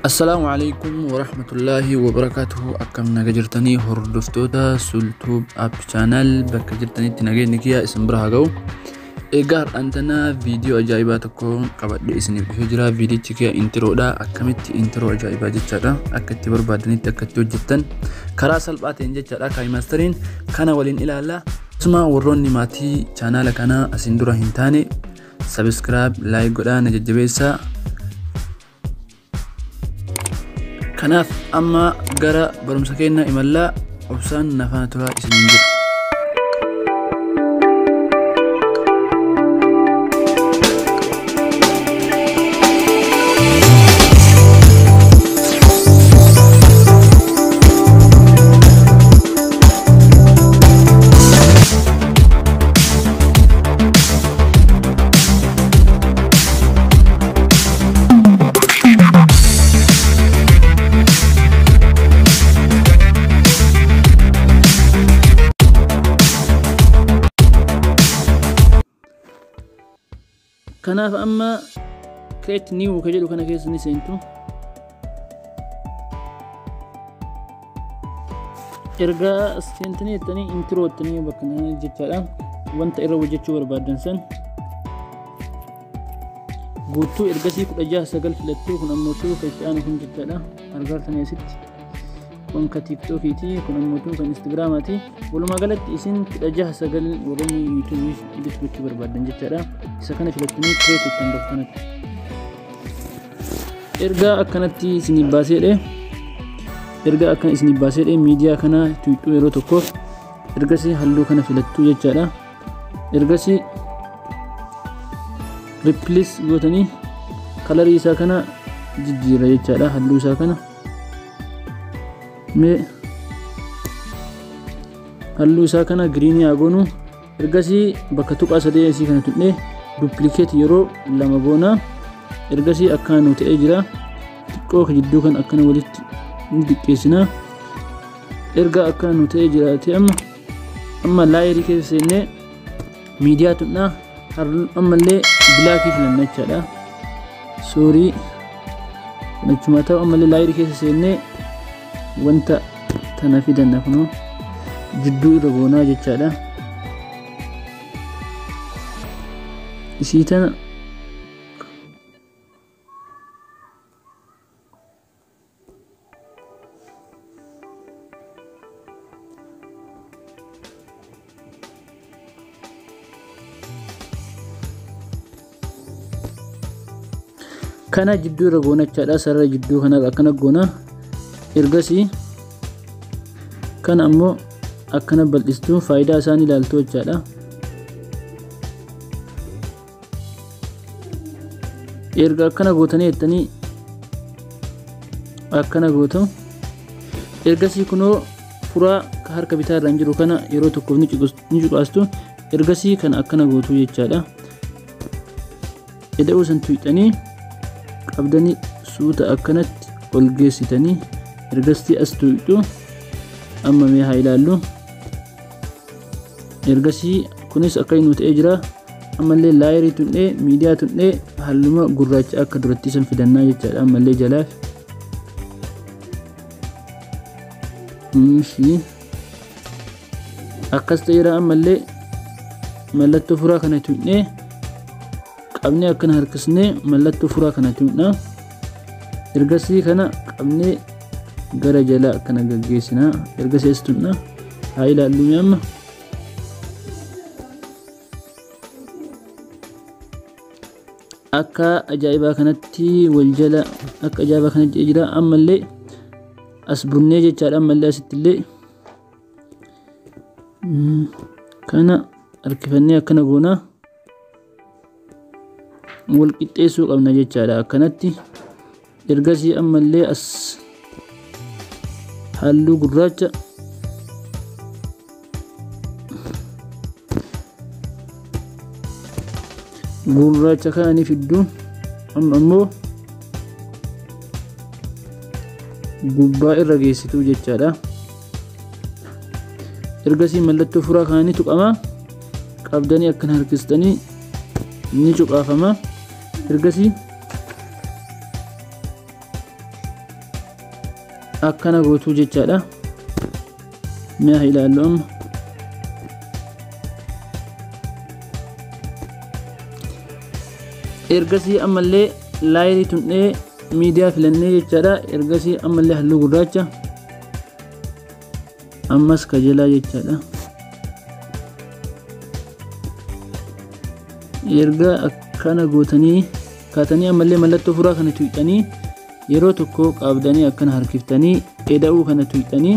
Assalaamu alaikum warahmatullaahi wabarakaatuhu. Akkam naga jirtanii hordoftoota Sultuub App Channel, bakka jirtanitti nageenyi kiyya isin bira haa ga'u. Egaa har'aan tana viidiyoo ajaa'ibaa tokko qabadhee isiniif dhufee jira. Viidiyichi kiyya intiroodha. Akkamitti intiroo ajaa'ibaa jechaadha, akka itti barbaadanitti akka itti hojjettan karaa salphaa ta'een jechaadha. KineMasteriin kana waliin ilaalla. Akkasuma warroonni maatii chaanaala kanaa asin dura hin taane subscribe, like godhaa na jajjabeessaa. Kanaaf amma gara barumsa keenya imallaa, obsaan na faana turaa isiniin jedha. Kanaaf amma create new ka jedhu kana keessa ni seentu. Erga seentanii jettanii intro jettanii bakka kana jechaadha. Wanta irra hojjechuu barbaadan san guutuu ergasii 16:9 filattuu, kun ammoo kan itti aanu kun jechaadha. Argaartanii asitti kun ka TikTokiiti, kun ammoo kan Instagramaati. Walumaa galatti isin 16:9 warroonni YouTubeii edit gochuu barbaadan jechaadha. Isa kana filattanii create ittiin bakka kanatti. Erga akkanatti isiniif baaseedhe, erga akkana isiniif baaseedhe, miidiyaa kana tuqxuu yeroo tokkoof, ergasii halluu kana filattuu jechaadha. Ergasii replace gootanii colorii isaa kana jijjiirra jechaadha. Halluu isaa kana mee halluu isaa kana greenii haa goonu. Ergasii bakka tuqaa sadee asii kana tuqnee duplicate yeroo lama goona. Ergasii akkana nu ta'ee jira. Xiqqoo jidduu kan akkana walitti ni xiqqeessina. Erga akkana nu ta'ee jiraate amma layerii keessa seennee miidiyaa tuqnaa, ammallee blackii filanna jechaadha. Sorry, achuma ta'u ammallee layerii keessa seennee wanta tana fidanna, kunoo jidduu irra goonaa jechaadha. Isii tana kana jidduu irra goona jechaadha. Sarara jidduu kana akkana goona. Ergasii kana ammoo akkana bal'istu, faayidaa isaan ilaaltu jechaadha. Erga akkana gootanii jettanii akkana gootu. Ergasii kunoo furaa harka bitaa irraan jiru kana yeroo tokkoof ni cuqaastu. Ergasii kana akkana gootu jechaadha. Eda'uu san tuqxanii qabdanii suuta akkanatti ol geessitanii ergasii as tuqxu. Amma mee haa ilaallu. Ergasii kunis akka inni ta'ee jira. Ammallee layerii tuqnee miidiyaa tuqnee halluma gurraacha akka duratti san fidannaa jechaadha. Ammallee jalaaf. Akkas ta'eera. Ammallee mallattoo furaa kana tuqnee qabnee akkana harkisnee mallattoo furaa kana tuqna. Ergasii kana qabnee gara jalaa akkana gaggeessina. Ergasii as tuqna. Haa ilaallu amma. Akka ajaa'ibaa kanatti wal jala akka ajaa'ibaa kanatti jira. Ammallee as bunnee jechaadha. Ammallee asitti illee kana harkifannee akkana goona. Wal qixxeessuu qabna jechaadha akkanatti. Ergasii ammallee as halluu gurraacha gurraacha kana ni fiddu. Amma ammoo gubbaa irra geessitu jechaadha. Ergasii mallattoo furaa kana ni tuqama. Qabdanii akkana harkistanii ni cuqaafama. Ergasii Akkana gootuu jechaadha. Mi'a ilaallu amma. Ergasii ammallee layerii tuqnee miidiyaa filannee jechaadha. Ergasii ammallee halluu gurraacha ammas kajelaa jechaadha. Erga akkana gootanii kaatanii ammallee mallattoo furaa kana tuqxanii yeroo tokko qabdanii akkana harkiftanii eda'uu kana tuqxanii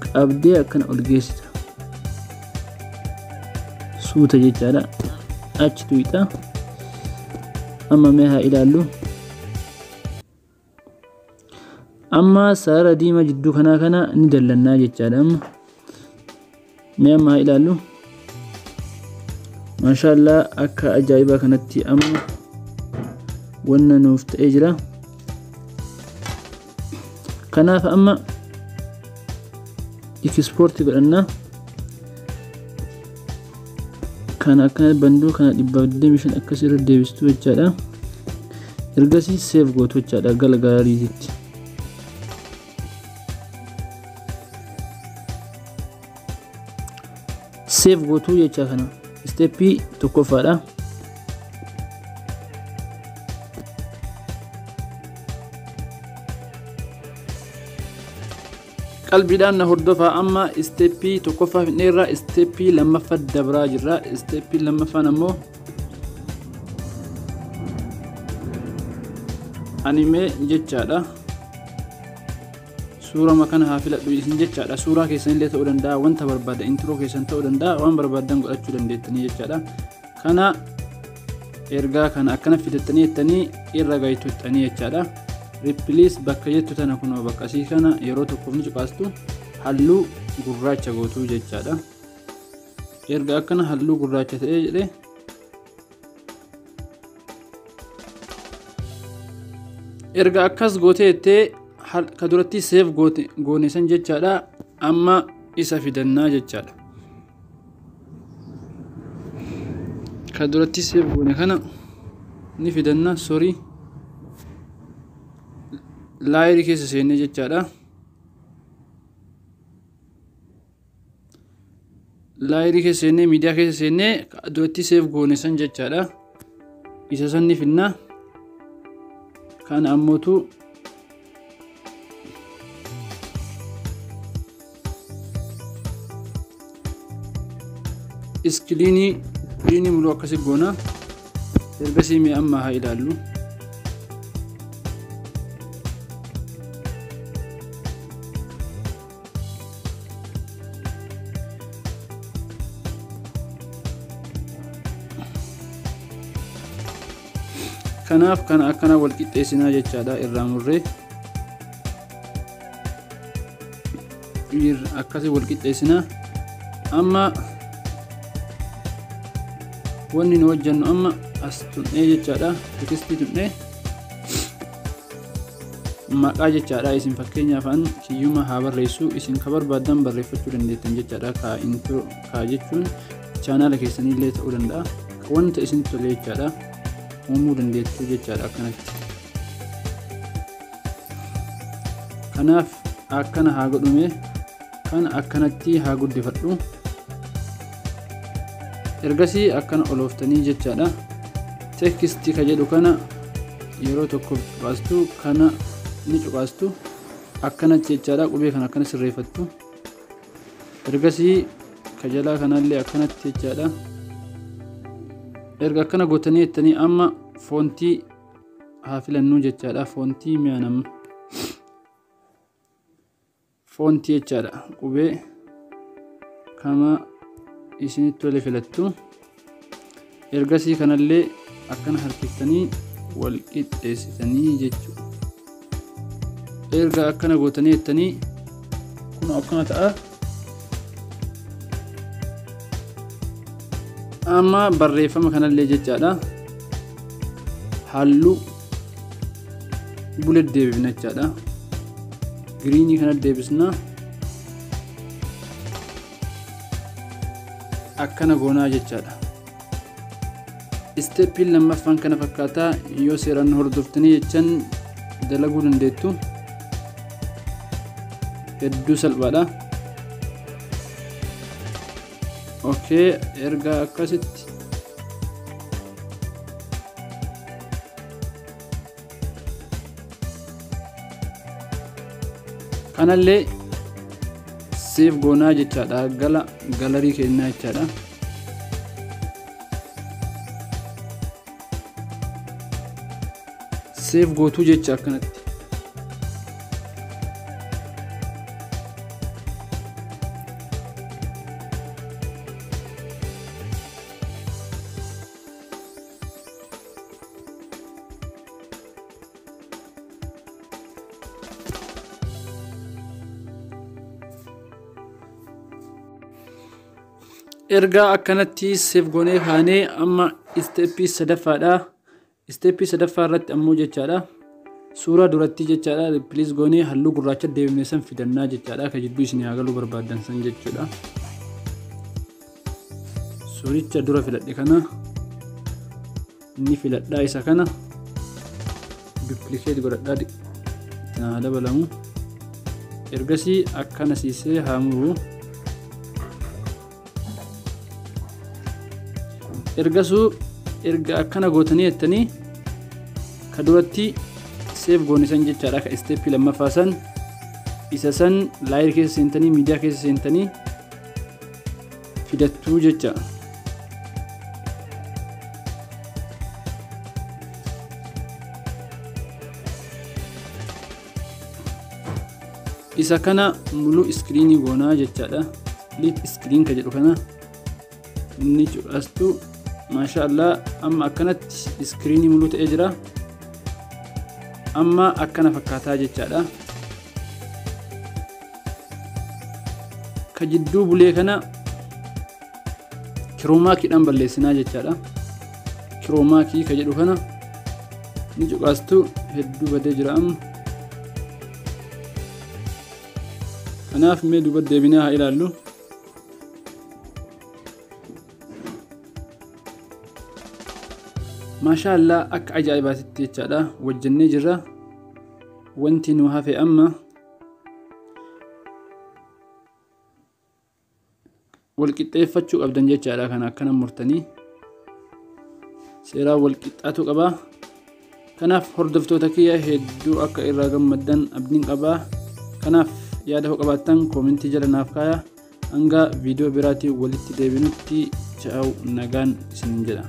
qabdee akkana ol geessita. Suuta jechaadha. Achi tuqxa. Amma mee haa ilaallu. Amma sarara diimaa jidduu kanaa kana ni dallannaa jechaadha. Amma mee amma haa ilaallu. Maashaallah akka ajaa'ibaa kanatti amma wanna nuuf ta'ee jira. Kanaaf amma ekspoortii godhanna. Kana akkana banduu kana 125 akkas irra deebistu jechaadha. Ergasii seef gootu jechaadha gala gaariitti. Seef gootuu jecha kana isteeppii tokkoffaadha. Qalbiidhaan na hordofaa. Amma isteeppii tokkoffaa fidneerra, isteeppii lammaffaa dabraa jirra. Isteeppii lammaffaan ammoo anime jechaadha. Suurama kana haa filadhu isin jechaadha. Suuraa keessan illee ta'uu danda'a, wanta barbaaddan intro keessan ta'uu danda'a, waan barbaaddan godhachuu dandeettanii jechaadha. Kana ergaa kana akkana fidattanii jettanii irra gaytuuttanii jechaadha. Replace bakka jettu tana kunoo bakka asii kana yeroo tokkoof ni cuqaastu, halluu gurraacha gootuu jechaadha. Erga akkana halluu gurraacha ta'ee jedhee erga akkas gootee jettee ka duratti save goone san jechaadha. Amma isa fidannaa jechaadha. Ka duratti save goone kana ni fidanna. Sorry, layerii keessa seennee jechaadha. Layerii keessa seennee miidiyaa keessa seennee duratti save goone san jechaadha. Isa san ni finna. Kana ammootu iskiriinii muluu akkasi goona. Ergasii mee amma haa ilaallu. Kanaaf kana akkana wal qixxeessinaa jechaadha. Irraa murree akkasi wal qixxeessinaa. Amma wanni nu hojjennu amma as tuqnee jechaadha. Tekstii tuqnee maqaa jechaadha. Isin fakkeenyaaf an kiyyuma haa barreessu, isin ka barbaaddan barreeffachuu dandeettan jechaadha. Kaa intro kaa jechuun chaanaala keessanii illee ta'uu danda'a, wanta isinitti tole jechaadha uumuu dandeettu jechaadha akkanatti. Kanaaf akkana haa godhume, kana akkanatti haa guddifadhu. Ergasii akkana olooftanii jechaadha. Tekstii ka jedhu kana yeroo tokko cuqaastu, kana ni cuqaastu akkanatti jechaadha. Qubee kana akkana sirreeffattu. Ergasii ka jalaa kanallee akkanatti jechaadha. Erga akkana gootanii jettanii amma foontii haa filannuu jechaadha. Foontii mi'a nama foontii jechaadha. Qubee kama isinitti tole filattu. Ergasii kanallee akkana harkiftanii wal qixxeessitanii jechuudha. Erga akkana gootanii jettanii kun akkana ta'a. Amma barreeffama kanallee jechaadha. Halluu bulee deebifna jechaadha. Giriinii kana deebisna. Akkana goonaa jechaadha. Isteeppiin lammaffaan kana fakkaataa yoo seeraan hordoftanii jechan dalaguu dandeettu. Hedduu salphaadha. Okay, erga akkasitti kanallee save goonaa jechaadha. Gala galarii kennaa jechaadha. Save gootuu jecha akkanatti. Ergaa akkanatti save goonee kaanee amma isteeppii sadaffaadha. Isteeppii sadaffaa irratti ammoo jechaadha. Suuraa duratti jechaadha. Riipiliis goonee halluu gurraacha deebinee san fidannaa jechaadha. Ka jidduu isin haa galuu barbaaddan san jechuudha. Suuricha dura filadhe kana inni filadhaa isa kana duplikeet godhadhaa itti haa dabalamu. Ergasii akkana siisee haa muru. Ergasuu erga akkana gootanii jettanii ka duratti save goone san jechaadha. Ka isteeppii lammaffaa san isa san laayir keessa seentanii miidiyaa keessa seentanii fidattuu jecha. Isa kana mulu iskiriinii goonaa jechaadha. Split iskiriin ka jedhu kana inni cuqaastuu. Maasha Allah, amma akkanatti iskiriinii muluu ta'ee jira. Amma akkana fakkaataa jechaadha. Ka jidduu bulee kana kiroomakiidhaan balleessinaa jechaadha. Kiroomaakii ka jedhu kana ni cuqaastuu. Hedduu badee jira amma. Kanaaf mee duuba deebinee haa ilaallu. Maasha Allah, akka ajaa'ibaatitti jechaadha. Wajjannee jirra. Wanti nu hafe amma walqixxeeffachuu qabdan jechaadha. Kana akkana murtanii seeraan walqixxaatu qaba. Kanaaf hordoftoota kiyya hedduu akka irraa gammaddan abdiin qaba. Kanaaf yaada hoo qabaattan koomentii jala naaf kaaya. Hanga viidiyoo biraatiin walitti deebinutti chaawu, nagaan isiniin jedha.